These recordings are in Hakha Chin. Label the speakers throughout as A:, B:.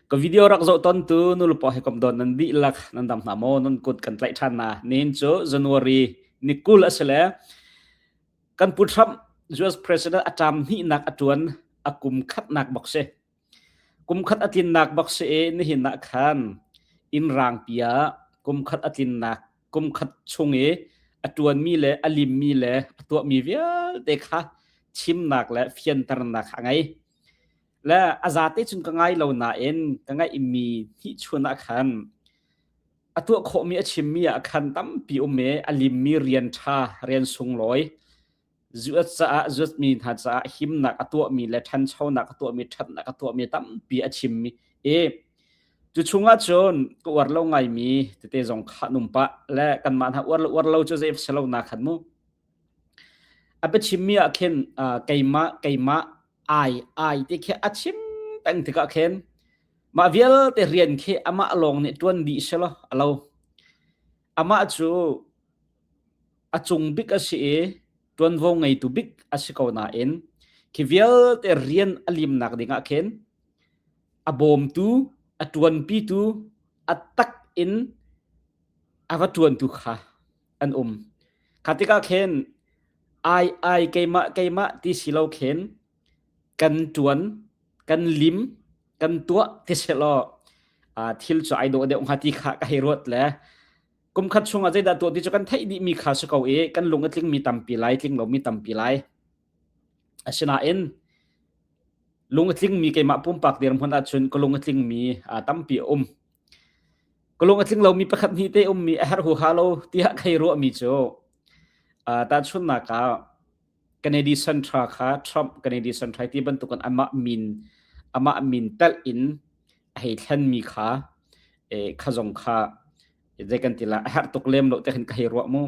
A: Ka video rak zoh ton tu nulepa he kom don nan dihlak nan dam hna maw nan kut kan tlaih ṭhan na. Nihin cu January ni 20 a si le kan Pu Trump US President a ṭam hnihnak a ṭuan a kum khatnak bak si. Kum khat a tlinnak bak si i nihin ah khan inn rangpi ah kum khat a tlinnak kum khat chung i a ṭuanmi le a limmi le a tuahmi vialte kha chimnak le fianternak a ngei. Le a zate cun ka ngai lo nain ka ngaihmi hnihchun ah khan a tuah khawhmi a chimmi ah khan tampi um i a limmi rian ṭha, rian sunglawi US caah zuatmi hna caah himnak a tuahmi le ṭhanchonak a tuahmi ṭhatnak a tuahmi tampi a chimmi i cu chungah cun ka uar lo ngaimi tete zong kha an um pah le kanmah hna uar lo uar lo cu zei si lo na khan mu. A biachimmi ah khin keimah keimah ai ai ti khi a chim peng tikah khin mah vialte rian khi amah lawng nih ṭuan dih selaw a lo. Amah cu a cung bik a si i ṭuanvo ngeitu bik a si ko nain khi vialte rian a limnak dingah khin a bawmtu, a ṭuanpitu, a tak in a va ṭuantu kha an um. Kha tikah khin ai ai keimah keimah ti si lo khin kan ṭuan, kan lim, kan tuah ti sehlaw thil cu ai dawh deuh hnga ti kha ka hei ruat le kum khat chungah zeidah tuah ti cu kan theih dihmi kha si ko i kan lung a tlingmi tampi lai, tling lomi tampi lai. Asinain lung a tlingmi keimah pumpak dirhmun ahcun ka lung a tlingmi tampi a um. Ka lung a tling lomi pakhat hnih te ummi a herh huha lo tiah ka hei ruahmi cu tahchunhnak ah Kennedy Center kha Trump Kennedy Center ti bantukin amah min telh in a hei thlenmi kha kha zong kha zei kan ti la a herh tuk lem lo te khin ka hei ruah mu.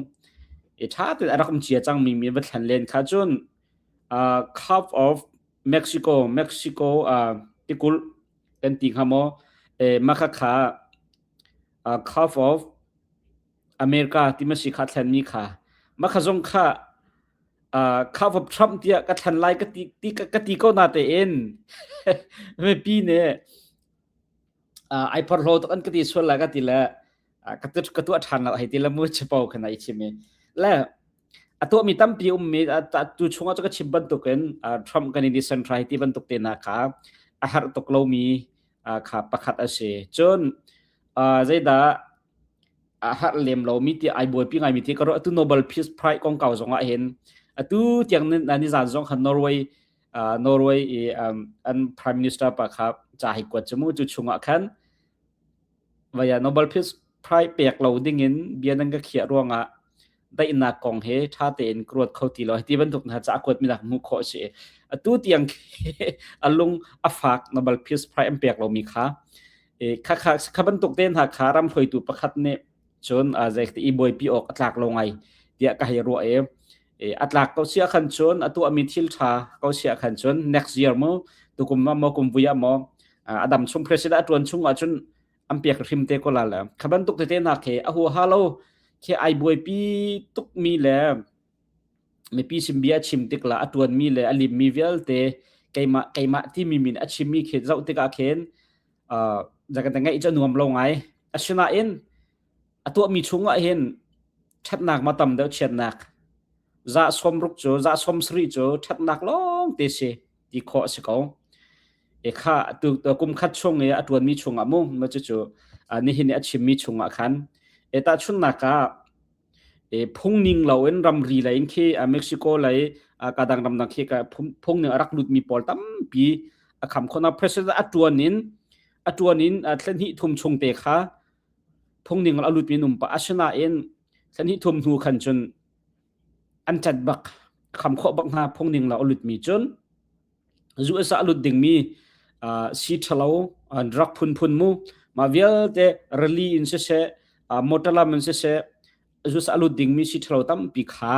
A: I ṭha tein a rak um cia cangmi mi va thlen len kha cun Cup of Mexico Mexico tikulh kan ti hnga maw mah kha Cup of America ti ma si kha thlenmi kha mah kha zong kha Cup of Trump tiah ka thlen lai ka ti ka ti ko na tein mipi nih ai phorhlaw tuk an ka ti sual lai ka ti le ka tuah ṭhan lo hei ti le mu chapo khan ai chim i le a tuahmi tampi ummi tu chungah cu ka chim bantukin Trump kan i decentrai ti bantuk te na kha a herh tuk lomi kha pakhat a si. Cun zeidah a herh lem lomi ti ai buaipi ngaimi ti ka ruah atu Nobel Peace Prize kongkau zongah hin atu tiang ni zan zong khan Norway Norway i an Prime Minister pa kha ca hei kuat cu mu cu chungah khan vaya Nobel Peace Prize pek lo dingin bia nan ka khiah ruangah daihnak kong he ṭha tein ka ruat kho ti lo ti bantuk hna ca kuat mi nak hmuh khawh si atu tiang a lung a fak Nobel Peace Prize an pek lomi kha kha kha kha bantuk te hna kha ram hruaitu pakhat nih cun zei i buaipi awk a tlak lo ngai tiah ka hei ruah i a tlak ko sia khan cun a tuahmi thil ṭha ko sia khan cun next year mu tukum ma maw kum vui ah maw a dam chung president a ṭuan chung ahcun an pek hrim te ko la le kha bantuk tete hna khi a huaha lo khi ai buaipi tukmi le mipi sim bia chim tik la a ṭuanmi le a limmi vialte keimah keimah timi min a chimmi khi zoh tikah khin zakan ngaih cu nuam lo ngai asinain a tuahmi chungah hin ṭhatnak ma tam deuh chiatnak za 60 cu za 70 cu ṭhatnak lawng te si ti khawh a si ko. E kha tu kum khat chung i a ṭuanmi chungah mu ma cucu nihin i a chimmi chungah khan e tahchunhnak ah e phungning loin ramri lei in khi Mexico lei kadang ramdang khi ka phungning a rak lutmi pawl tampi a kham khona president a ṭuan in a ṭuan in thlen hnih thum chung te kha phungning a lutmi an um pah asinain thlen hnih thum hnu khan cun an cat bak kham khawh bak hna phungning lo a lutmi cun US ah a lut dingmi si ṭhalo drug phunphun mu mah vialte rally in siseh motor lam in siseh US a lut dingmi si ṭhalo tampi kha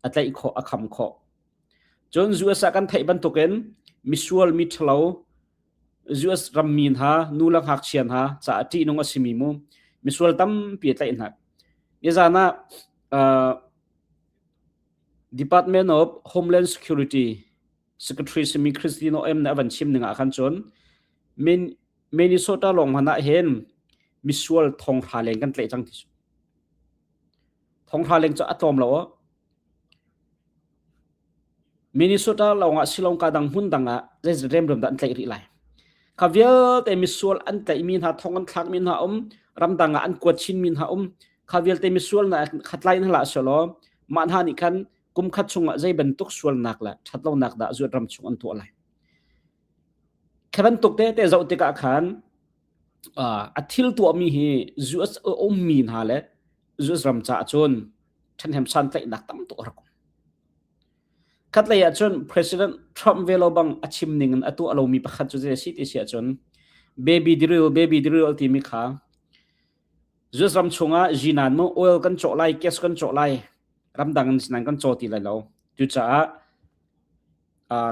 A: a tlaih khawh a kham khawh cun US ah kan theih bantukin misual mi ṭhalo US rammi hna nu le ngakchia hna caah ṭihnung a simi mu misual tampi a tlaih hna nizan ah Department of Homeland Security Secretary simi Kristi Noem nih a van chim ning ah khan cun min. Minnesota lawng hmanh ah hin misual thonghra leng kan tlaih cang ti cu. Thonghra leng cu a tlawm lo aw. Minnesota lawng ah silong ka dang hmun dang ah zeizat remruam dah an tlaih rih lai. Kha vialte misual an tlaihmi hna thong an thlakmi hna um, ramdang ah an kuat chinmi hna um, kha vialte misual na khatlai hna hlah selaw mah hna nih khan kum khat chungah zei bantuk sualnak le ṭhatlonak dah zuat ram chung an tuah lai. Kha bantuk tete zoh tikah khan a thil tuahmi hi US ummi hna le US ram caah cun ṭhenhem santlaihnak tam tuk a rak um. Khatlei ah cun President Trump ve lo bang a chim ning in a tuah lomi pakhat cu zei a si ti si ahcun baby drill baby drill timi kha US ram chungah zinan mu oil kan cawh lai gas kan cawh lai ramdang in zinan kan caw ti lai lo cucaah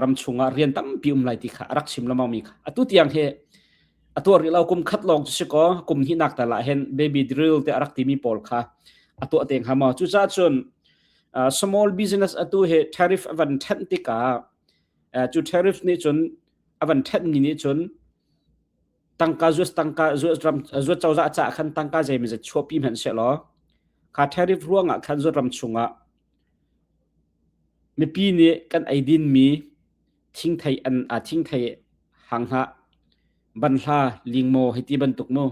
A: ram chungah rian tampi um lai ti kha a rak chim lengmang mi kha atu tiang hi a tuah rih lo kum khat lawng cu si kaw kum hnihnak tal ah hin baby drill te a rak timi pawl kha a tuah te hnga maw cucaah cun small business atu hi tariff a van ṭhenh tikah cu tariff nih cun a van ṭhenhmi nih cun tangka US tangka US ram US cozah caah khan tangka zeimawzat chuahpi hmanh sehlaw kha tariff ruangah khan US ram chungah Mipi nih kan eidinmi thingthei an thingthei hanghnah, banhla, lingmaw hei ti bantuk mu,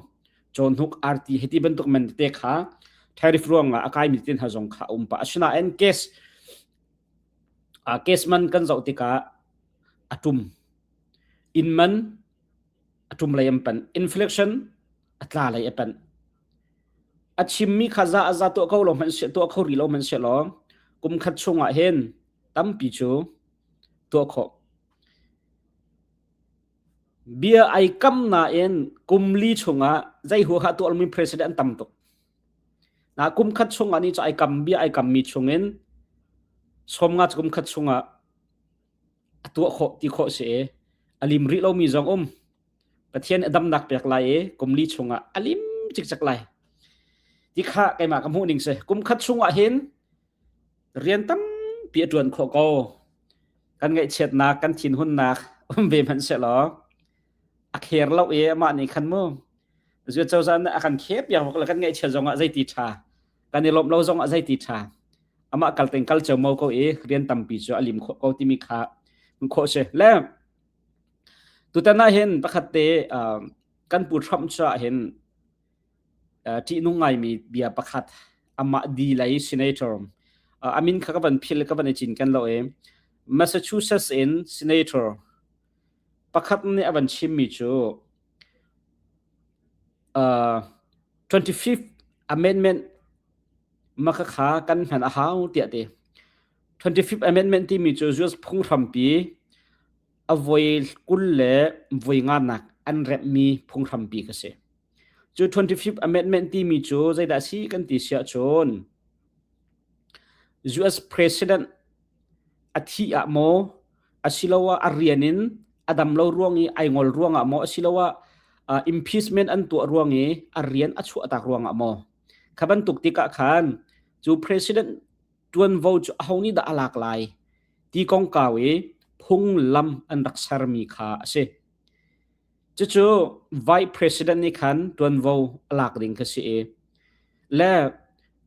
A: cawhnuk, arti hei ti bantuk men tete kha tariff ruangah a kaimi te hna zong kha a um pah. Asinain case case man kan zoh tikah a ṭum. Inn man a ṭum lei an panh. Inflation a tla lei a panh. A chimmi kha za a za tuah ko lo hmanh seh tuah kho rih lo hmanh sehlaw kum khat chungah hin tampi cu tuah khawh. Bia ai kam nain kum li chungah zei huaha tuah lomi president an tam tuk. Na kum khat chungah ni cu ai kam bia ai kammi chungin 50 cu kum khat chungah a tuah khawh ti khawh si i a lim rih lomi zong um. Pathian a damnak pek lai i kum li chungah a lim cikcek lai. Ti kha keimah ka hmuh ning si. Kum khat chungah hin rian tampi a ṭuan khawh ko. Kan ngaihchiatnak, kan thinhunnak um ve hmanh sehlaw a kher lo i amah nih khan mu zuat cozah nih a kan khep piak bak le kan ngaihchiat zongah zeiti ṭha kan i lawmh lo zongah zeiti ṭha amah kal teng kal ceomo ko i rian tampi cu a lim khawh ko timi kha khawh si le Tutan ah hin pakhat te kan Pu Trump cu ah hin ṭihnung ngaimi bia pakhat amah di lei senator a min kha ka van phil ka van i cinken lo i Massachusetts in senator pakhat nih a van chimmi cu 25th Amendment maka kha kan hman a hau tiah ti. 25th Amendment timi cu US phunghrampi a voi 20 le voi nganak an remhmi phunghrampi ka si. Cu 25th Amendment timi cu zeidah si kan ti siah cun US President a thih ah maw asiloah a rian in a dam lo ruang i ai ngol ruang ah maw asiloah uh, impeachment an tuah ruang i a rian a chuahtak ruang ah maw kha bantuk tikah khan cu president ṭuanvo cu aho nih dah a lak lai ti kongkau i phunglam an rak sermi kha a si. Cucu Vice President nih khan ṭuanvo a lak ding kha si i le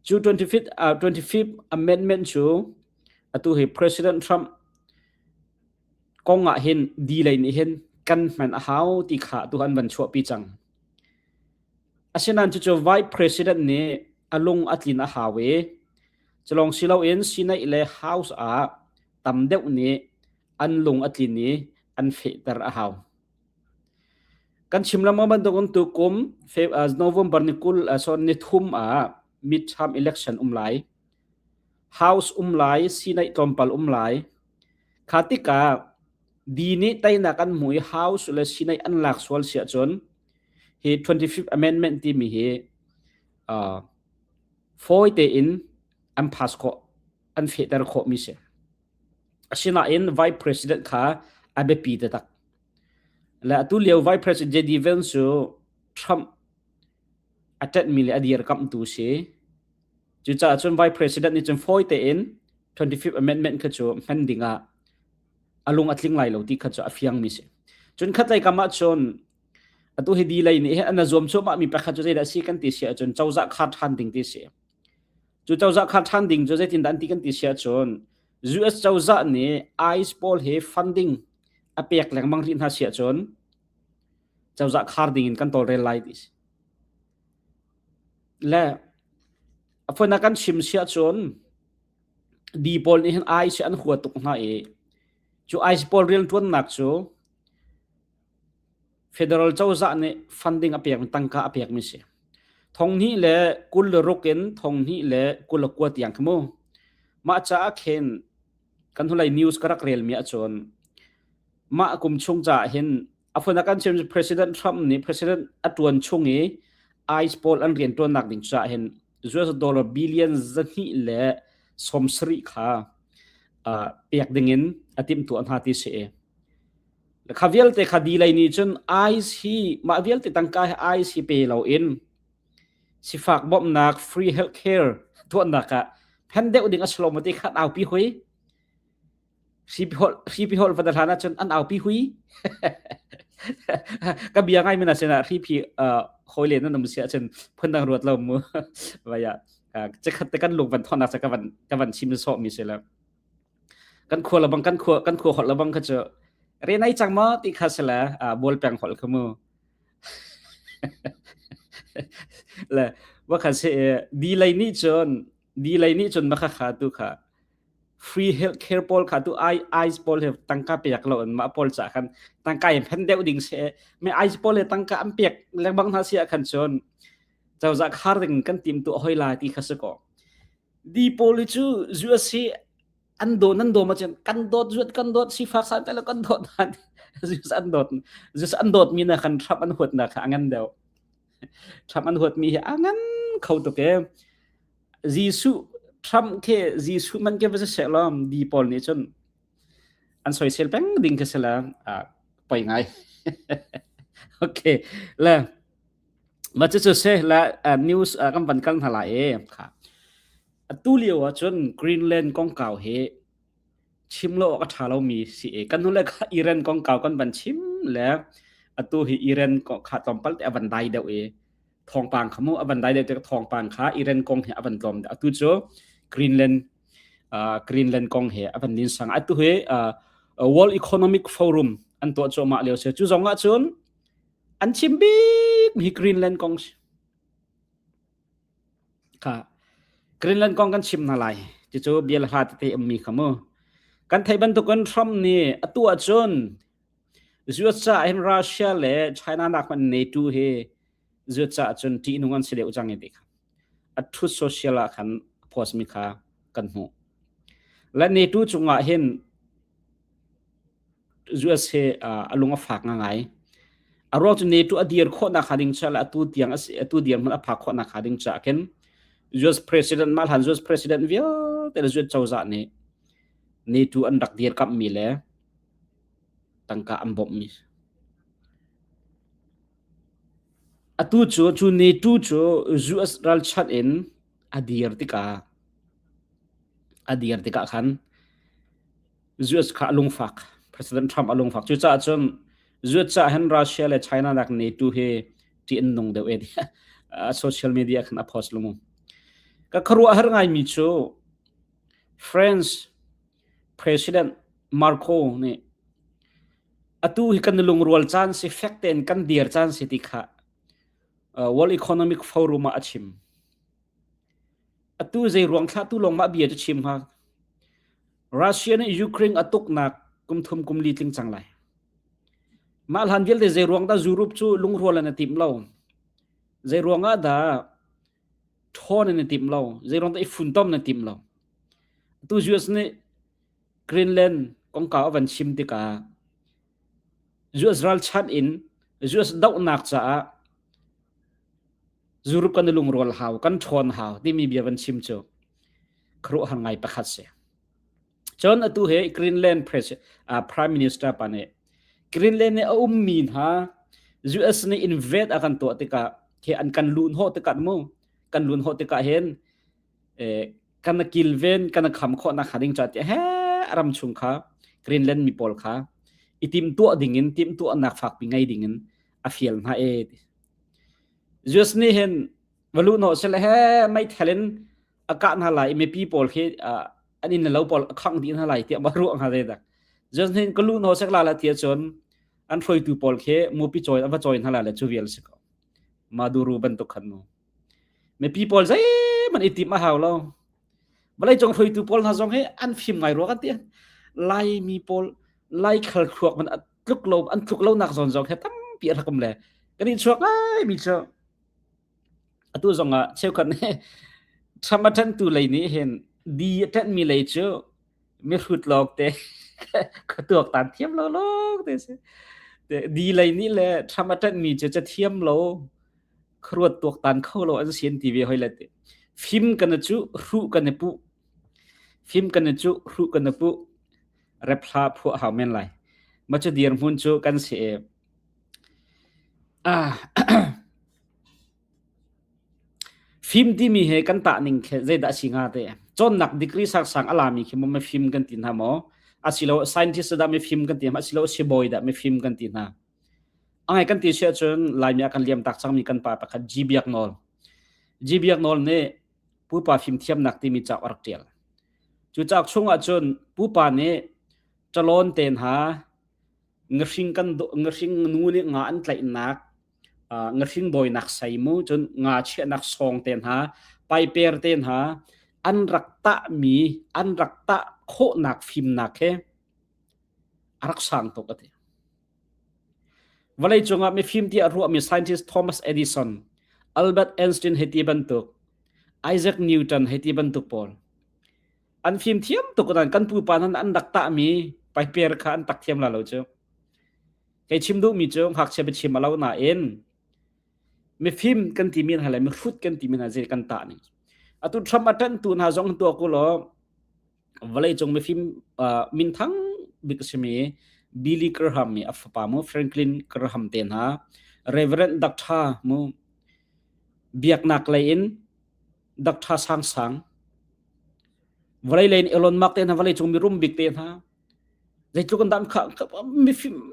A: cu 25th, uh, 25th Amendment cu atu hi President Trump kong ah hin di lei nih hin kan hman a hau ti kha atu an van chuahpi cang. Asinain cucu Vice President nih a lung a tlin a hau i culawng si loin Senate le House ah tam deuh nih an lung a tlin i an fehter a hau. Kan chim lengmang bantukin tukum November ni 20 sorry ni thum ah midterm election um lai. House um lai, Senate tlawmpal um lai. Kha tikah di nih teinak an hmu i House le Senate an lak sual si ahcun hi 25th Amendment timi hi uh, fawi tein an pass khawh, an fehter khawhmi si. Asinain Vice President kha a biapi taktak. Le atu lio Vice President JD Vance cu Trump a ṭanhmi le a dirkamhtu si. Cucaah cun Vice President nih cun fawi tein 25th Amendment kha cu hman dingah a lung a tling lai lo ti kha cu a fiangmi si. Cun khatlei kam ah cun. Atu hi di lei nih hin an zuam cuahmah mi pakhat cu zeidah si kan ti si ahcun cozah khar ṭhan ding ti si. Cu cozah khar ṭhan ding cu zeitindah an ti kan ti si ahcun US cozah nih ICE pawl hi funding a pek lengmang rih hna si ahcun cozah khar ding in kan tawlrel lai ti si. Le a phun kan chim si ahcun di pawl nih hin ICE an hua tuk hna i cu ICE pawl rianṭuannak cu Federal cozah nih funding a pekmi tangka a pekmi si. Thonghnih le 26 in thonghnih le 29 tiang khi mu. Mah caah khin kan hnulei news ka rak relmi ahcun mah kum chung caah hin a phun a kan chim President Trump nih President a tuan chung i ICE pawl an rian tuannak ding caah hin US dollar billion 270 kha uh, pek ding in a timhtuah hna ti si. Kha vialte kha dilei nih cun ICE hi mah vialte tangka hi ICE hi pe loin sifak bawmhnak free healthcare tuahnak ah phen deuh ding a si lo maw ti kha an aupi hui. Hripi holh van hlan ahcun an aupi hui. Ka bia ngai mina sinah hripi hawi le nan um si ahcun phundang ruat lo mu. Vaya chekhat te kan lung van thawnak ka van ka van chim sawh mi si lo. Kan khua lebang kan khua kan khua holh lebang kha cu rian ai cang maw ti kha si le bual peng holh kha mu. Le wa kha si di lei nih cun di lei nih cun ma kha kha tu kha free health care pawl kha tu ai eyes pawl he tangka pek lo an mah pawl ca khan tangka in phen deuh ding se me eyes pawl he tangka an pek lengmang hna sia khan cun cozah khar ding kan tim tu hoi lai ti kha si ko Di pawl hi cu US hi an daw nan daw ma cun kan dawt zuat kan dawt sifak san te kan dawt hna US an dawt US an dawt mi na khan Trump an huat na kha a ngan deuh Trump an huat mi hi a ngan kho tuk e Jesuh Trump ke Jesuh man ke va se lom di pawl nih cun an soisel peng ding kha se la poi ngai okay le Mah cucu si le news kan van kal hna lai i kha. Atu lio ahcun Greenland kongkau hi chim lo awk a ṭha lomi si i kan hnulei kha Iran kongkau kan van chim le atu hi Iran kha tlawmpal te a van dai deuh i thawngpang kha mu a van dai deuh tik thawngpang kha Iran kong hi a van tlawm deuh. Atu cu Greenland uh, Greenland kong he a van lin sang. Atu hi uh, World Economic Forum an tuah cuahmah lio si. Cu zong ahcun An chim bik mi Greenland kong si. Kha Greenland kong kan chim hna lai. Cucu bia le hla tete ummi kha mu. Kan theih bantukin Trump nih atu ahcun US caah hin Russia le China nak hmanh NATO hi US caah cun ṭihnung an si deuh cang i ti kha. A Truth Social ah khan post mi kha kan hmuh. Le NATO cungah hin US hi a lung a fak ngai. A ruang cu NATO a dir khawhnak hnga ding ca le atu tiang a si atu dirhmun a phak khawhnak hnga ding caah khin US president mah hlan US president vialte le US cozah nih NATO an rak dirkamhmi le tangka an bawmhmi. Atu cu cu NATO cu US ralchanh in a dir tikah a dir tikah khan US kha a lungfak. President Trump a lungfak. Cucaah cun US caah hin Russia le China nak NATO hi ṭih an nung deuh e tiah social media khan a post lungmang. Ka khuaruahhar ngaimi cu France President Marco nih atu hi kan lungrual caan si fek tein kan dir caan si ti kha World Economic Forum ah a chim. Atu zei ruang thlah tu lawng mah bia cu chim hnga. Russia nih Ukraine a tuknak kum thum kum li tling cang lai. Mah hlan vialte zei ruang dah Europe cu lungrual an i timh lo? Zei ruang ah dah ṭhawn an i timh lo? Zei ruang dah i funtom an i timh lo? Atu US nih Greenland kongkau a van chim tikah US ralchanh in US dohnak caah Europe kan i lungrual hau, kan ṭhawn hau timi bia van chim cu khuaruahhar ngai pakhat si. Cun atu he Greenland Pres uh, Prime Minister pa nih Greenland nih a ummi hna US nih invade a kan tuah tikah he an kan luhhnawh tikah mu kan luhhnawh tikah hin eh, kan kilven kan kham khawhnak hnga ding ca tiah he ram chung kha Greenland mi pawl kha i timtuah ding in timtuahnak fakpi ngei ding in a a fial hna e ti. US nih hin va luh hnawh sile he meithal in a kah hna lai i mipi pawl khi an inn le lo pawl a khangh dih hna lai tiah ma ruah hnga zeidah. US nih ka luh hnawh sek la la ti ahcun an hruaitu pawl khi mupi cawi an va cawi hna lai le cu vial si ko. Maduro bantuk khan mu. Mipi pawl zeihmanh i timh a hau lo. Vawleicung hruaitu pawl hna zong hi an fim ngai rua kan ti. Laimi pawl Laikhal thluak man a tluk lo an tluk lo nak zawn zong hi tampi a rak um le kan i chuak ngai mi cu atu zong ah cheukhat nih Trump a ṭanhtu lei nih hin di a ṭanhmi lei cu mihrut lawng te ka tuaktan thiam lo lawng te si. Di lei nih le Trump a ṭanhmi cu cathiam lo khuaruat tuaktan kho lo an si an ti ve hoi le ti. Fim kan i cuh, hruh kan i puh. Fim kan i cuh, hruh kan i puh. Rep hla phuah hau men lai. Ma cu dirhmun cu kan si i ah fim timi he kan tah ning khi zeidah a si hnga te? Cawnnak degree sangsang a lami khi maw mifim kan ti hna maw? Asilo scientist dah mifim kan ti hna, asilo sibawi dah mifim kan ti hna. A ngai kan ti si ahcun Laimi ah kan liam tak cangmi kan pa pakhat G Biak Nawl. G Biak Nawl nih pupa fimthiamnak timi cauk a rak ṭial. Cu cauk chung ahcun pupa nih ṭalawn te hna ngahring kan ngahring nu nih nga an tlaihnak ngahring dawinak sei mu cun nga chiahnak sawng te hna paiper te hna an rak tahmi an rak tah khawhnak fimnak he a rak sang tuk a ti. Vawleicung ah mifim tiah ruahmi scientist Thomas Edison, Albert Einstein hei ti bantuk, Isaac Newton hei ti bantuk pawl an fim thiam tuk nain kan pupa hna an rak tahmi paiper kha an tak thiam la lo cu. Kei chim duhmi cu ngakchia biachim a lo nain mifim kan timi hna le mihrut kan timi hna zei kan tah ning. Atu Trump a ṭanhtu hna zong tuah ku law vawleicung mifim minthang bik a simi Billy Graham i a fapa mu Franklin Graham te hna Reverend Dr. mu biaknak lei in Dr. Sang Sang vawlei lei in Elon Musk te hna vawleicung mirum bik te hna zeitluk an dam kha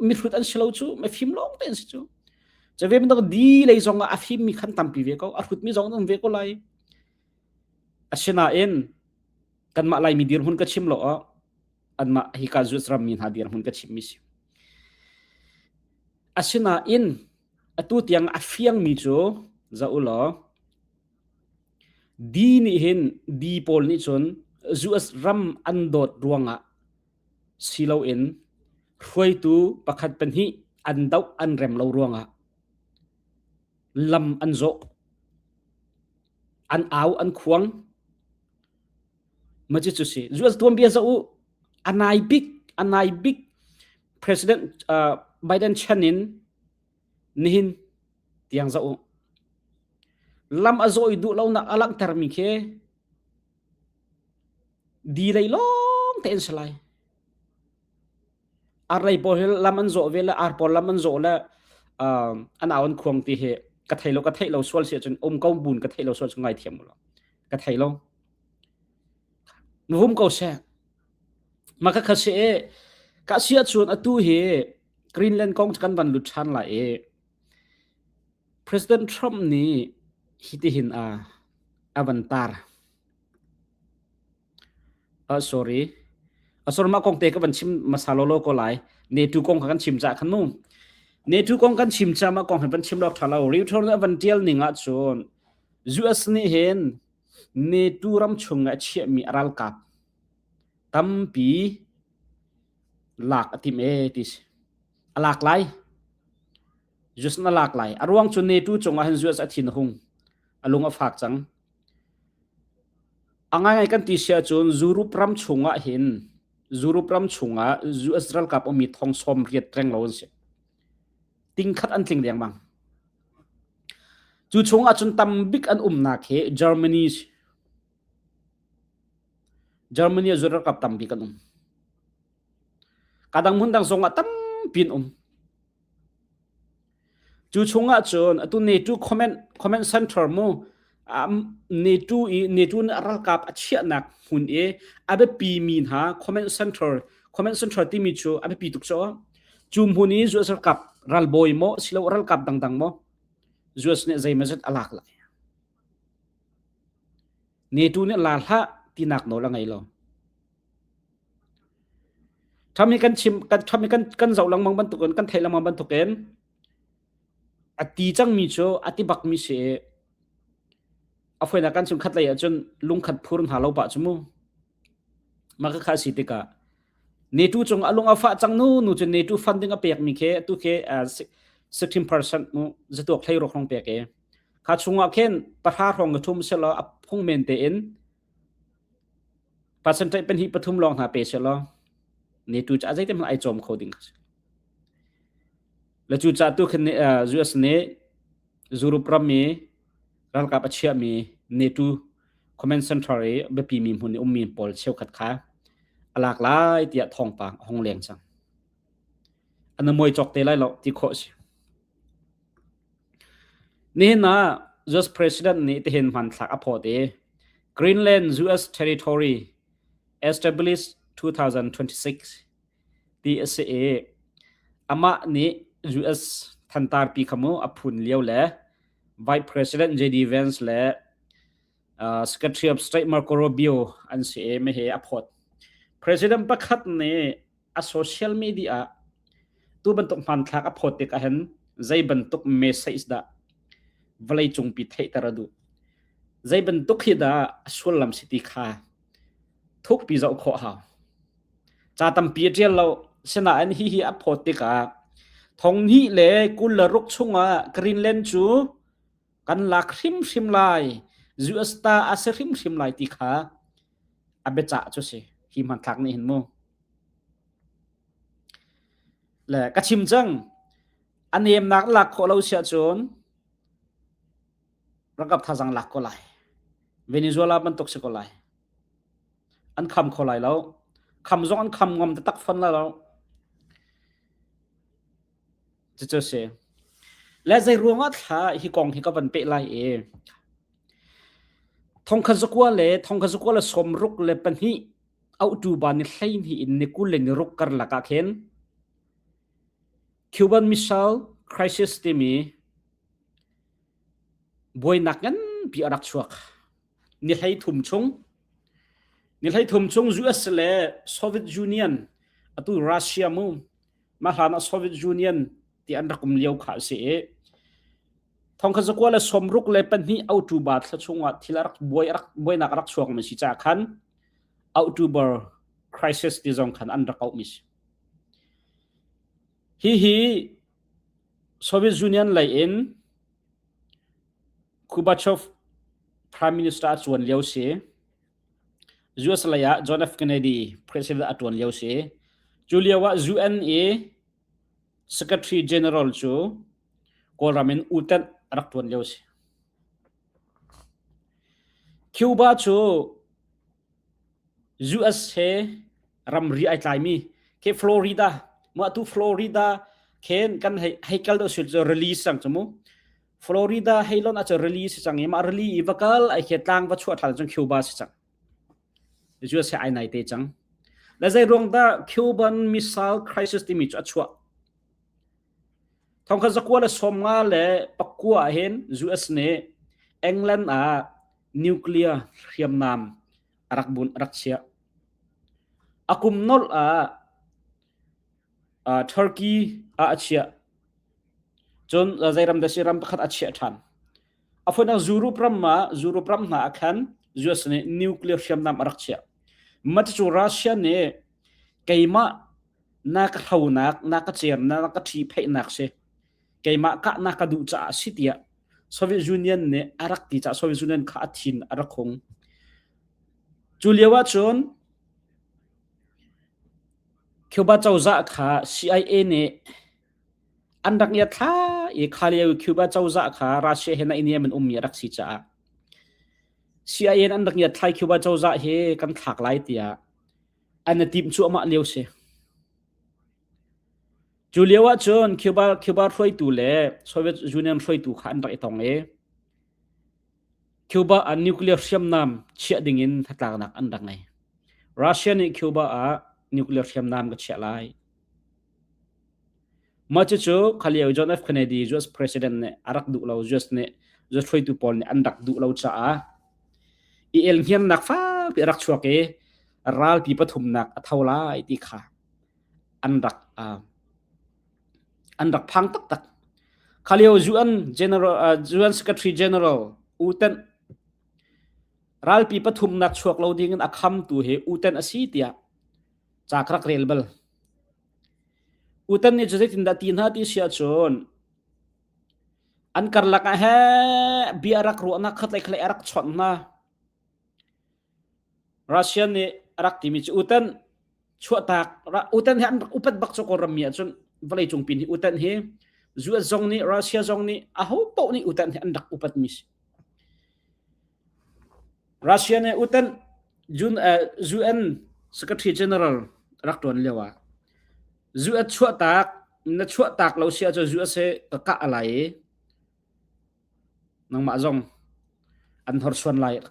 A: mihrut an si lo cu mifim lawng te an si cu cave bantuk di lei zong ah a fim mi khan tampi ve ko a hrut mi zong an um ve ko lai asinain kanmah Laimi dirhmun ka chim lo ah anmah hika US rammi hna dirhmun ka chimmi si. Asinain atu tiang a fiangmi cu za u law D nih hin D pawl nih cun US ram an dawt ruangah si loin hruaitu pakhat pahnih an doh an rem lo ruangah lam an zawh an au an khuang Ma cu si. US tuanbia zoh u. A nai bik, a nai bik President uh, Biden chan in nihin tiang zoh u. Lam a zawi duh lonak a langhtermi khi di lei lawng tein si lai. Ar lei pawl hi lam an zawh ve le ar pawl lam an zawh le an au an khuang ti hi ka thei lo ka theih lo sual si ahcun um ko bun ka theih lo sual cu ngai thiam u law ka thei lo vum ko seh ma ka kha si e ka si ahcun atu hi Greenland kong kan van lut ṭhan lai i President Trump nih hitihin a a van tar Sorry. Sorry mah kong te ka van chim hmasa lawlaw ko lai. NATO kong kha kan chim cah khan mu. NATO kong kan chim cah mah kong hi van chim lawk ṭha lo. Reuters nih a van ṭial ning ahcun US nih hin NATO ram chung ah a chiahmi a ralkap tampi lak a tim ee ti si. A lak lai. US na lak lai. A ruang cu NATO cungah hin US a thin a hung. A lung a fak cang. A ngaingai kan ti si ahcun Europe ram chungah hin Europe ram chungah US ralkap ummi thong 80 renglo an si. Tingkhat an tling dengmang. Cu chungah cun tambik an umnak hi Germany si. Germany ah ralkap tambik an um. Kadang hmun dang zongah tampi an um. Cu chungah cun atu NATO comment comment center mu NATO i NATO nih a ralkap a chiahnak hmun i a biapi mi hna comment center comment center timi cu a biapi tuk cu. Cu hmun i US ralkap Ralbawi maw silo ralkap dangdang maw US nih zeimawzat a lak lai. NATO nih la hlah tinak nawl a ngei lo. Trump hi kan chim kan Trump hi kan kan zoh lengmang bantukin kan theih lengmang bantukin a ti cangmi cu a ti bakmi si i a foinak kan chung khat lei ahcun lungkhat phur hna lo pah cu mu. Mah kha si tikah NATO cung a lung a fah cang nu nu cu NATO funding a pekmi khi tu khi 16% mu zatuak hlei ruk hong pek i kha chungah khin pahra hrawng ka thum selaw a phung men tein percentage pahnih pathum lawng hna pe selaw NATO cu a zeitin hmanh ai cawm kho ding si. Le cu ca tu khin US nih Europe ram i ralkap a chiahmi NATO Command Center i biapi mi hmun i ummi pawl cheukhat kha a lak lai tiah thawngpang a hung leng cang. An muai cawk te lai lo ti khawh si. Nihin ah US President nih tihin hmanthlak a phawt i Greenland US Territory established 2026 ti a si i amah nih US thantarpi kha mu a phun lio le Vice President JD Vance le uh, Secretary of State Marco Rubio an si i mehe a phawt. President pakhat nih a social media ah tu bantuk hmanthlak a phawt tik ahhin zei bantuk message dah vawlei cungpi theihter a duh. Zei bantuk hi dah a sullam si ti kha thukpi zoh khawh hau. Ca tampi a ṭial lo. Sinain hihi a phawt tikah thong hnih le 26 chungah Greenland cu kan lak hrimhrim lai. US ta a si hrimhrim lai ti kha a biacah cu si. Hi hmanthlak nih hin mu. Le ka chim cang. A nemnak lak khawh lo siah cun rangkap thazang lak ko lai. Venezuela bantuk si ko lai. An kham kho lai lo. Kham zong an kham ngam taktak fawn lai lo. Cucu si. Le zei ruangah thla hi kong hi ka van peh lai i thongkhat zakua le thongkhat zakua le sawmruk le pahnih auhtu ba ni hleihnih in ni 20 le ni ruk karlak ah khin Cuban Missile Crisis timi buainak nganpi a rak chuak. Ni 13 chung ni 13 chung US le Soviet Union atu Russia mu mah hlan ah Soviet Union ti an rak um lio kha a si i thongkhat zakua le sawmruk le pahnih October thla chungah thil a rak buai rak buainak a rak chuak mi si caah khan October crisis ti zong khan an rak auh mi si. Hihi Soviet Union lei in Gorbachev Prime Minister a ṭuan lio si. US lei ah John F. Kennedy President a ṭuan lio si. Cu lio ah UN i Secretary General cu Kawlram in U Thant a rak ṭuan lio si. Cuba cu US he ramri ai tlaimi khi Florida mah tu Florida khen kan hei hei kal do sul cu release cang cu mu Florida hei lon a cu release cang i mah release i va kal ai khi tlang va chuah than cun Cuba si cang US he ai nai te cang le zei ruang dah Cuban Missile Crisis timi cu a chuah thongkhat zakua le 50 le pakua ah hin US nih England ah nuclear hriamnam a rak bun a rak chiah. A kum nolh ah uh, Turkey ah a chiah. Cun zei ram dah si ram pakhat a chiah ṭhan. A foinak Europe ram ah Europe ram hna ah khan US nih nuclear hriamnam a rak chiah. Mah cu Russia nih keimah na ka hronak, na ka cernak, na ka ṭhipheihnak si. Keimah kah na ka duh caah si tiah Soviet Union nih a rak ti caah Soviet Union kha a thin a rak hung. Cu lio ahcun Cuba cozah kha CIA nih an rak ngiat thla i kha lio Cuba cozah kha Russia he naihniam in ummi a rak si caah CIA an rak ngiat thlai Cuba cozah hi kan thlak lai tiah an i timh cuahmah lio si. Cu lio ahcun Cuba, Cuba hruaitu le Soviet Union hruaitu kha an rak i tong i Cuba ah nuclear hriamnam chiah dingin hnatlaknak an rak ngei. Russia nih Cuba ah nuclear hriamnam ka chiah lai. Mah cucu khalio John F. Kennedy US President nih a rak duh lo US nih US hruaitu pawl nih an rak duh lo caah i elhniamnak fakpi a rak chuak i ralpi pathumnak a tho lai ti kha an rak uh, an rak phang taktak. Khalio UN General uh, UN Secretary General U Thant ralpi pathumnak chuak lo ding in a khamtu hi U Thant a si tiah ca ka rak rel bal. U Thant nih cu zeitindah ti hna ti si ahcun an karlak ah he bia rak ruahnak khat le khat a rak chawnh hna. Russia nih a rak timi cu U Thant chuahtak U Thant hi an rak upat bak cu Kawlram mi ahcun vawleicung pin hi U Thant hi US zong nih Russia zong nih aho paoh nih U Thant hi an rak upat mi si. Russia nih U Thant UN Secretary General rak ṭuan lio ah US chuahtak na chuahtak lo si ahcun US he ka kah lai i nangmah zong an horsuan lai.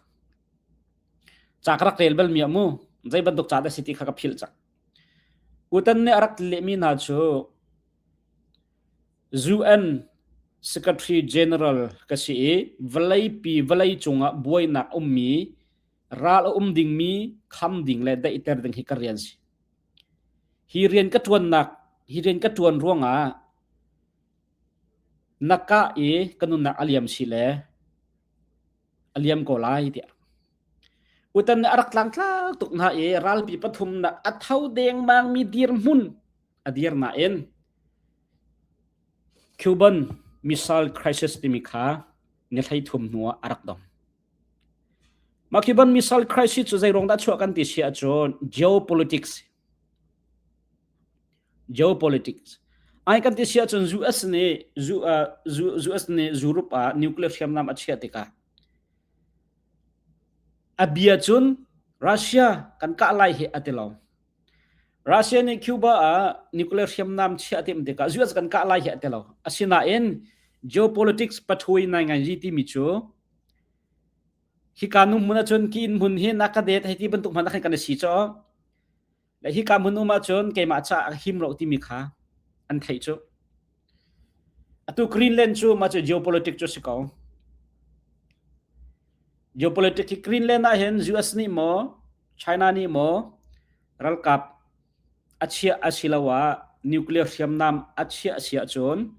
A: Ca ka rak rel bal mi ah mu zei bantuk ca dah si ti kha ka philh cang. U Thant nih a rak lehmi hna cu UN Secretary General ka si i vawleipi vawlei cungah buainak ummi ral a um dingmi kham ding le daihter ding hi ka rian si. Hi rian ka ṭuannak hi rian ka ṭuan ruangah na kah i ka nunnak a liam si le a liam ko lai tiah. U Thant nih a rak tlangtlak tuk hna i ralpi pathumnak a tho dengmangmi dirhmun a dir nain Cuban Missile Crisis timi kha ni 13 hnu ah a rak dong. Mah Cuban Missile Crisis cu zei ruang dah chuah kan ti si ahcun geopolitics geopolitics ai kan ti si ahcun US nih US nih Europe ah nuclear hriamnam a chiah tikah a bia cun Russia kan kah lai hi a ti lo. Russia nih Cuba ah nuclear hriamnam chiah tim tikah US kan kah lai hi a ti lo. Asinain geopolitics pathui nai ngai ji timi cu hika nu hmun ahcun ki inn hmun hi na ka det hei ti bantuk hmanh ah khan kan i si caw. Le hika hmun um ahcun keimah caah a him lo timi kha an theih cu. Atu Greenland cu mah cu geopolitics cu si ko. Geopolitics hi Greenland ah hin US nih maw China nih maw ralkap a chiah asiloah nuclear hriamnam a chiah si ahcun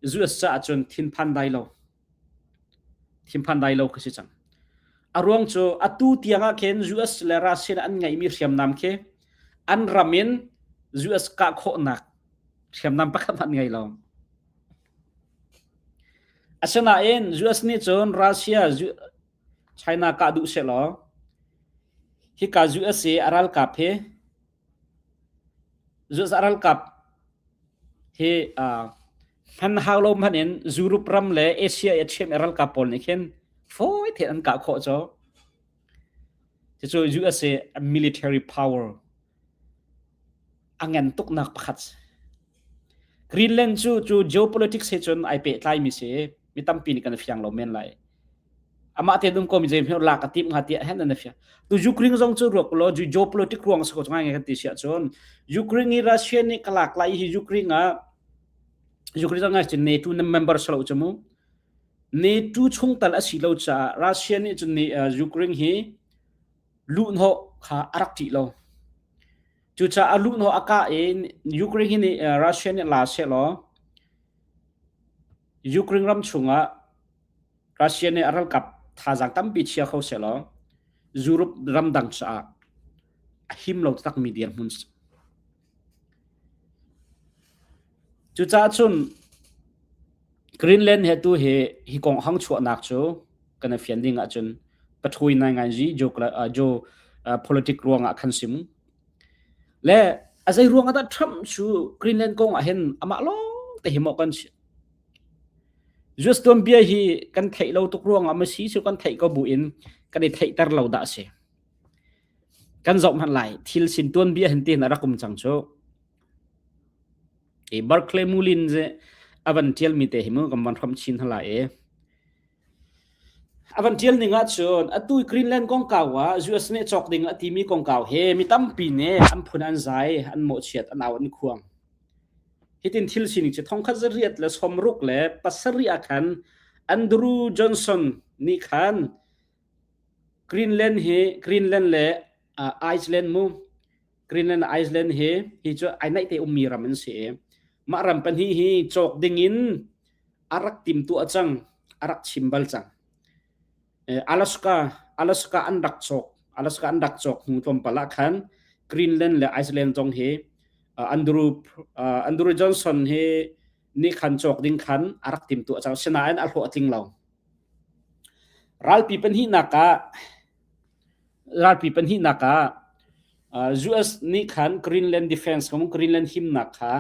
A: US caah cun thinphan dai lo. Thinphan dai lo khi si cang. A ruang cu atu tiang ah khin US le Russia an ngeihmi hriamnam khi an ram in US kah khawhnak hriamnam pakhat hmanh ngei lo. Asinain US nih cun Russia China kah duh sehlaw hika US i a ralkap hi US a ralkap hi hman hau lo hmanh in Europe ram le Asia i a chiahmi ralkap pawl nih khin fawi tein an kah khawh cu. Cucu USA military power a ngan tuknak pakhat. Greenland cu cu geopolitics he cun ai pehtlaimi si. Mi tampi nih kan i fiang lo men lai. Amah te dum ko mi zei hmel lak a tim hnga tiah hen an fiang. Tu Ukraine zong cu ruak law geopolitics ruang sa ko ngai ngai kan ti sia cun Ukraine i Russia nih ka lak lai hi Ukraine ah Ukraine zong ngai cun NATO member salo chu mu. NATO chungtal a si lo caah Russia nih cun Ukraine hi luhnawh kha a rak ṭih lo. Cucaah a luhnawh a kah i Ukraine hi nih Russia nih la sehlaw Ukraine ram chungah Russia nih a ralkap thazaang tampi chia kho sehlaw Europe ramdang caah a him lo takmi dirhmun si. Cucaah cun Greenland he tu hi hi kong hang chuahnak cu kan i fian ding ahcun pathui nai ngai zi jo politic ruangah khan sim. Le a zei ruangah dah Trump cu Greenland kong ah hin amah lawng te hi maw kan si. US tuanbia hi kan theih lo tuk ruangah ma si cu kan theih ko bu in kan i theihter lo dah si. Kan zoh hmanh lai thil sin tuanbia hin tin a rak um cang cu. I Barclay Mulin ze avan tial mi te hi mu kan van hram chin hala e. Avan tial ning ah cun atu Greenland kongkau ah US nih cawk ding a timi kongkau he mi tampi nih an phun an zai an mawhchiat an au an khuang. Hitin thil sining cu thongkhat zariat le sawmruk le pasarih ah khan Andrew Johnson nih khan Greenland hi Greenland le uh, Iceland mu Greenland Iceland hi hi cu ai naih te ummi ram an si i mah ram pahnih hi cawk ding in a rak timtuah cang a rak chim bal cang. Alaska Alaska an rak cawk Alaska an rak cawk hnu tlawmpal ah khan Greenland le Iceland zong hi Andrew Andrew Johnson hi nih khan cawk ding khan a rak timtuah cang sinain a hlawh a tling lo. Ralpi pahnihnak ah ralpi pahnihnak ah US nih khan Greenland defense Greenland himnak kha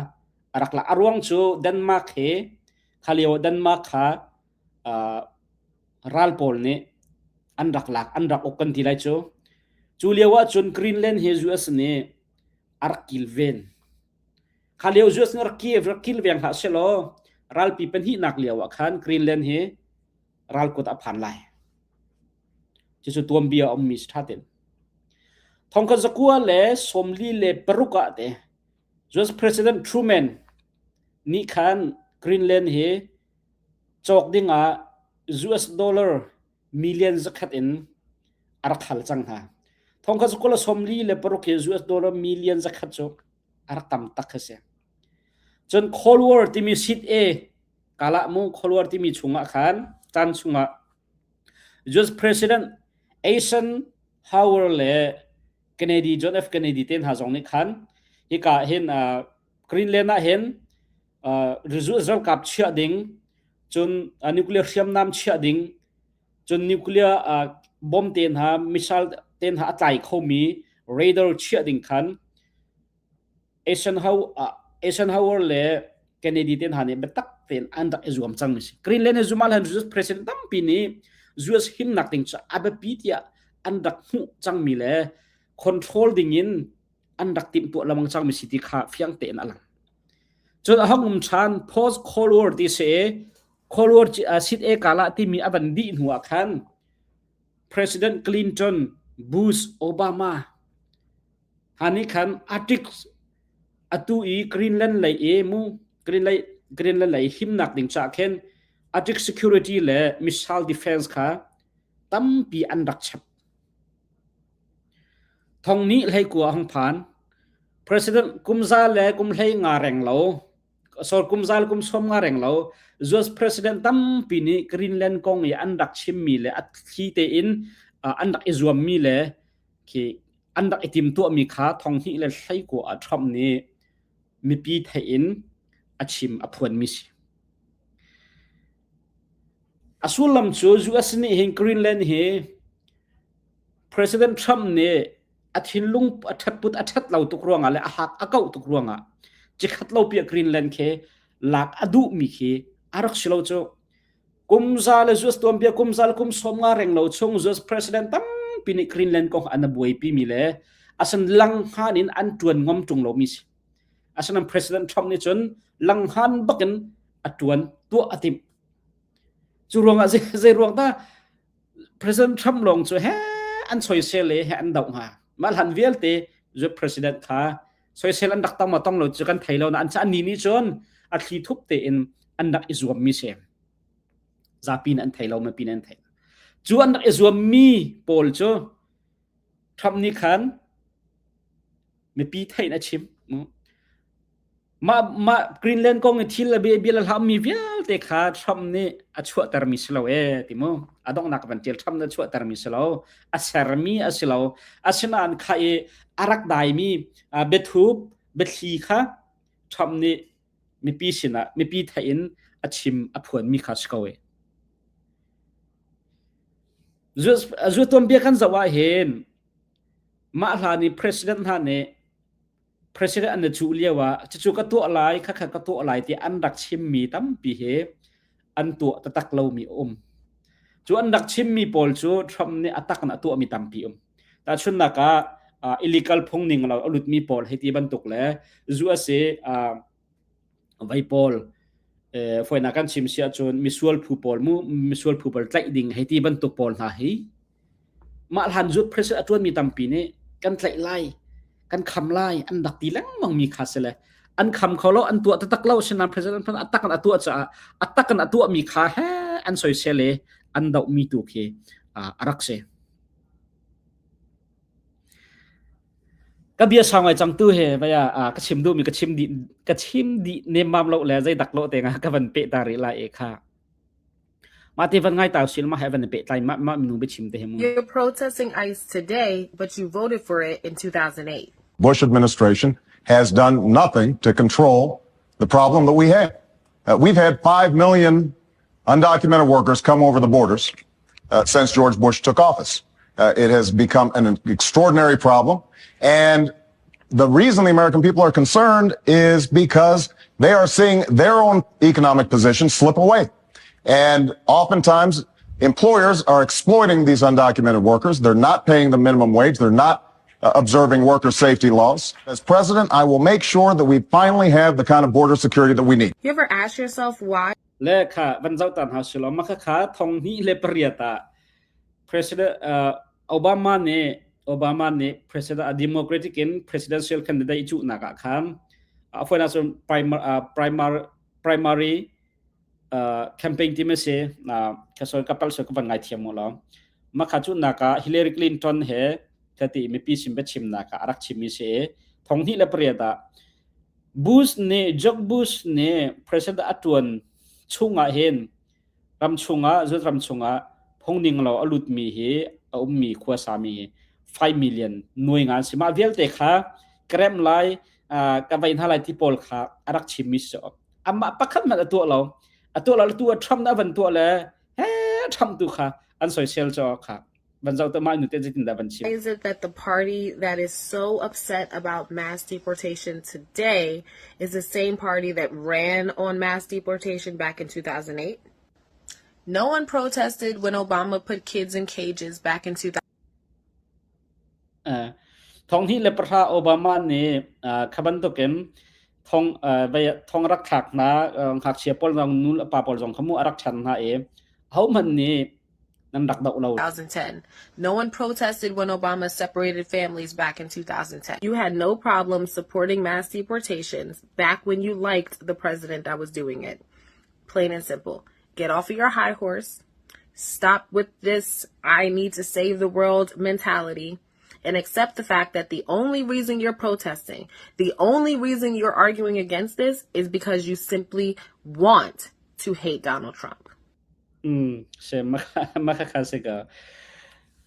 A: a rak lak. A ruang cu Denmark he kha lio Denmark kha ral pawl nih an rak lak an rak uk kan ti lai cu. Cu lio ah cun Greenland hi US nih a rak kilven. Kha lio US nih rak rak kilveng hlah sehlaw ralpi pahnihnak lio ah khan Greenland hi ral kut a phan lai. Cucu tuanbia a ummi si ṭha tein. Thongkhat zakua le 46 ah te US President Truman nih khan Greenland hi cawk ding ah US dollar million zakhat in a rak hal cang hna. Thongkhat zakua le 46 hi US dollar million zakhat cu a rak tam tak khi si. Cun Cold War timi sit e kalah mu Cold War timi chungah khan caan chungah US President Eisenhower le Kennedy John F Kennedy te hna zong nih khan hika hin uh, Greenland ah hin uh, ralkap chiah ding cun uh, nuclear hriamnam chiah ding cun nuclear uh, bomb te hna missile te hna a tlai khomi radar chiah ding khan Eisenhower le Kennedy te hna nih biatak tein an rak i zuam cangmi si. Greenland i zumal han US president tampi nih US himnak ding cu a biapi tiah an rak hmuh cangmi le control ding in an rak timhtuah lengmang cangmi si ti kha fiang tein a lang. Cun a hong um ṭhan post Cold War ti si Cold War sit e kala timi a van dih hnu ah khan President Clinton, Bush, Obama Hna nih khan Arctic atu i Greenland lei i mu Greenland Greenland lei himnak ding caah khin Arctic security le missile defense kha tampi an rak chap. Thong nih hleikua a hung phan. President kumza le kum hlei nga reng lo sor kum za le kum sawm nga reng lo US president tampi nih Greenland kong i an rak chimmi le a thli tein an rak i zuammi le khi an rak i timtuahmi kha thong hnih le hleikua ah Trump nih mipi theih in a chim a phuanmi si. A sullam cu US nih hin Greenland hi President Trump nih a thinlung a ṭhatput a ṭhat lo tuk ruangah le a hak a kauh tuk ruangah cikhat lo piah Greenland khi lak a duhmi khi a rak si lo cu. Kum za le US tuanbia kum za le kum 50 reng lo chung US president tampi nih Greenland kong an buaipi mi le asan langhan in an tuan ngom tung lo mi si. Asanan President Trump nih cun langhan bakin a tuan tuah a timh. Cu ruangah zei ruang dah President Trump lawng cu he an soisel le he an doh hnga. Mah hlan vialte US president kha soisel an rak tong ma tong lo cu kan thei lo na an an ni nih cun a thli thup tein an rak i zuam mi si. Zapi in an thei lo mipi in an thei. Cu an rak i zuam mi pawl cu Trump nih khan mipi theih in a chim. Mah mah Greenland kong i thil le bia bia le hlam mi vialte kha Trump nih a chuahter mi si lo e ti mu. A donghnak van tial Trump nih a chuahter mi si lo. A sermi a si lo. Asinain kha i a rak daimi biathup biathli kha Trump nih mipi sinah mipi theih in a chim a phuanmi kha si ko e. Zu tuanbia kan zoh ah hin mah hlan i president hna nih president an i cuh lio ah cucu ka tuah lai khakha ka tuah lai ti an rak chimmi tampi hi an tuah taktak lomi a um. Cu an rak chimmi pawl cu Trump nih a tak in a tuahmi tampi um. Tahchunhnak ah illegal phung ning lo a lutmi pawl hei ti bantuk le USA vei pawl foinak kan chim si ahcun misual phu pawl mu misual phu pawl tlaih ding hei ti bantuk pawl hna hi mah hlan zut president a ṭuanmi tampi nih kan tlaih lai kan kham lai an rak ti lengmang mi kha si le An kham kho lo, an tuah taktak lo. Sinain President Trump a tak in a tuah caah a tak in a tuahmi kha he an soisel i an dohmi tu khi a rak si. Ka bia sau ngai cang tu he vaya ka chim duhmi ka chim dih ka chim dih nemmam lo le zei dak lo te nga ka van pe ta rih lai e kha. Mah te van ngai ta sil ma he van pe tlai ma ma minung biachim te he mu.
B: You're protesting ICE today, but you voted for it in 2008.
C: Bush administration has done nothing to control the problem that we have. We've had 5 million undocumented workers come over the borders since George Bush took office. It has become an extraordinary problem. And the reason the American people are concerned is because they are seeing their own economic position slip away. And oftentimes, employers are exploiting these undocumented workers. They're not paying the minimum wage. They're not observing worker safety laws. As president, I will make sure that we finally have the kind of border security that we need.
B: You ever ask yourself why
A: Le kha van zoh ta hna sulaw mah khakha 2008 ah President Obama nih Obama nih President a Democratic in presidential candidate i cuhnak ah khan a fawinak cun primary primary campaign team a si ka sorry ka palh sual ka van ngaithiam mu law mah kha cuhnak ah Hillary Clinton he ka ti mipi sin biachimnak ah a rak chimmi si i 2008 ah Bush nih George Bush nih president a ṭuan chungah hin ram chungah zut ram chungah phungning lo a lutmi hi a ummi khuasami hi 5 million nuai nga an si. Mah vialte kha ka remh lai, ka vei hna lai ti pawl kha a rak chimmi si. Amah pakhat hmanh a tuah lo. A tuah lo tu Trump na van tuah le he Trump tu kha an soisel cho kha. Van zoh te mah nu te zeitindah van chim.
B: Is it that the party that is so upset about mass deportation today is the same party that ran on mass deportation back in 2008? No one protested when Obama put kids in cages back in 2000.
A: 2010 Obama nih kha bantukin thong thong rak thlak hna ngakchia pawl zong nu le pa pawl zong kha mu a rak chan hna i ahohmanh nih nan rak doh lo.
B: 2010. No one protested when Obama separated families back in 2010. You had no problem supporting mass deportations back when you liked the president that was doing it. Plain and simple. Get off of your high horse. Stop with this I need to save the world mentality and accept the fact that the only reason you're protesting, the only reason you're arguing against this is because you simply want to hate Donald Trump.
A: Se makhakha si ka.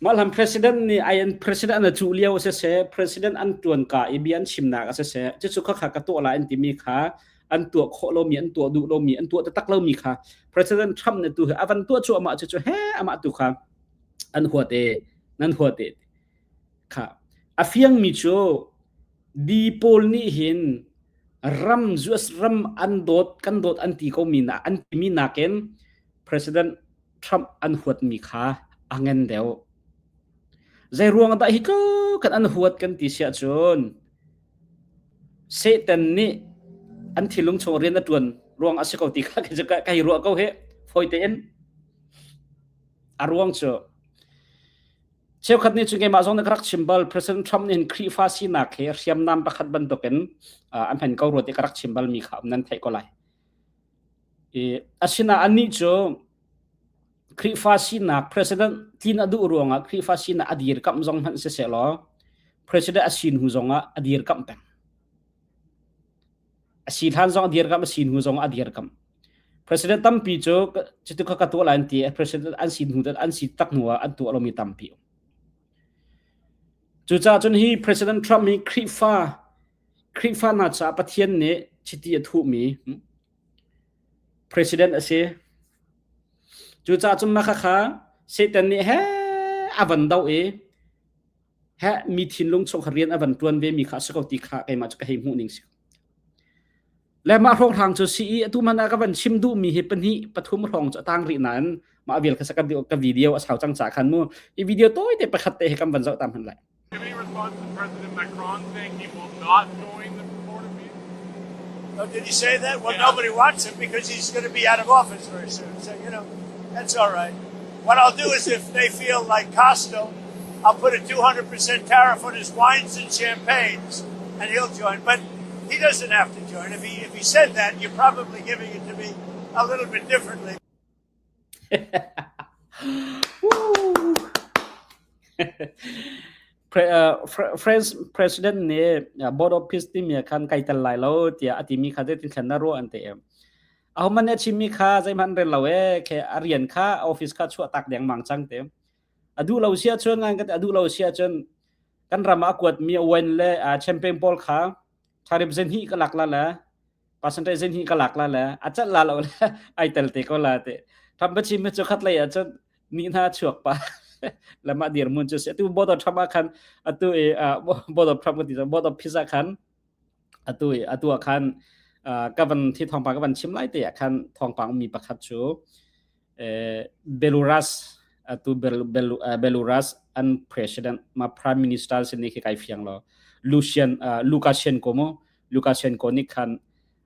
A: Mah president nih ai an president an cuh lio a siseh, president an ṭuan ka i bia an chimnak a siseh, cucu khakha ka tuah lai an timi kha an tuah khawh lomi, an tuah duh lomi, an tuah taktak lomi kha President Trump nih tu hi a van tuah cuahmah cucu he amah tu kha an huat e, nan huat e. Kha a fiangmi cu di pawl nih hin ram US ram an dawt kan dawt an ti ko mi na an timi nakin President Trump an huatmi kha a ngen deuh. Zei ruang dah hi tluk kan an huat kan ti siah cun Satan nih an thinlung chung rian a tuan ruang a si ko ti kha ka hi ruah ko he fawi tein a ruang cu Cheukhat nih cun keimah zong nih ka rak chim bal President Trump nih hin Khrihfa sinak hi hriamnam pakhat bantukin an hman ko rua ti ka rak chim balmi kha nan theih ko lai. I asinain anih cu Khrihfa sinak President tlin a duh ruangah Khrihfa sinak a dirkamh zong hmanh siseh law President a si hnu zongah a dirkamh peng. A si hlan zong a dirkamh, a si hnu zong a dirkamh. President tampi cu cuti kha ka tuah lai an ti president an si hnu an si tak hnu ah an tuah lomi tampi um. Cucaah cun hi President Trump hi Khrihfa Khrihfa hna caah Pathian nih chiti a thuhmi president a si. Cucaah cun mah khakha Satan nih he a van doh i he mi thinlung chung kha rian a van ṭuan ve mi kha a si ko ti kha keimah cu ka hei hmuh ning si. Le mah hrawnghrang cu si i atu man ah ka van chim duhmi hi pahnih pathum hrawng cu a tang rih nain mah vial kha ka video a sau cang ca khan mu i video tawi te pakhat te hi kan van zoh ta hman lai.
D: Any response to President Macron saying he will not join the Board of Peace?
E: Oh, did he say that? Well,
D: Yeah.
E: nobody wants him because he's going to be out of office very soon. So, you know, that's all right. What I'll do is if they feel like hostile, I'll put a 200% tariff on his wines and champagnes and he'll join. But He doesn't have to join. If he if he said that, you're probably giving it to me a little bit differently.
A: French president nih Board of Peace timi khan kai tel lai lo tiah a timi kha zeitin thlen na ruah an ti. Ahohmanh nih a chimmi kha zeihmanh rel lo ee khe a rian kha office kha chuah tak dengmang cang te. A duh lo si ahcun ngan ka ti a duh lo si ahcun kan ram ah a kuatmi wine le champagne pawl kha tharip zen hi ka lak la le percentage zen hi ka lak la le a cat la lo le ai tel te ko la te tham ba chim cu khat lei ah cun ni hna chuak pa lama dir mun chu atu board of Trump ah khan atu i board of Trump ti board of Pisa khan atu i atu ah khan ka van thi thawngpang ka van chim lai te ah khan thawngpang mi pakhat cu Belarus atu Belarus an president ma prime minister sin ni khi kai fiang lo Lucian Lukashenko mo Lukashenko nih khan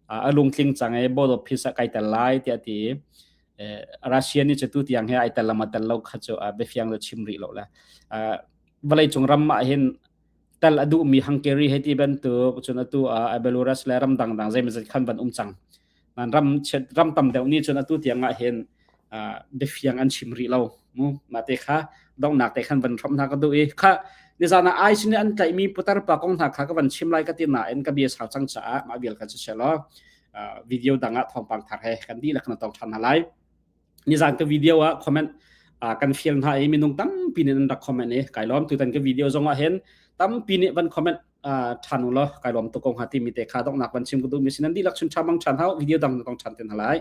A: a lungtling cang e board of peace kai tel lai tiah ti Russia nih cu tu tiang he ai tel lama tel lo kha cu biafiang lo chim rih lo la vawlei cung ram ah hin tel a duhmi Hungary he ti bantuk cun atu ah Belarus le ram dangdang zeimazat khan van um cang nan ram ram tam deuh nih cun atu tiang ah hin biafiang an chim rih lo mu mah te kha donghnak te khan van hram hna ka duh i kha nizan ah ai sin an tlaihmi putar pa kong hna kha ka van chim lai ka ti nain ka bia sau cang caah mah vial kha si law video dang ah thawngpang thar he kan dihlak na tong ṭhan hna lai nizan ka video ah comment kan fial hna i minung tampi nih an rak comment i kai lawm tutan ka video zong ah hin tampi nih van comment ṭhan u law kai lawm tuk ko hnga timi te kha donghnak van chim ka duh mi si nan dihlak chun ṭha mang ṭhan hau video dang na tong ṭhan ten halai.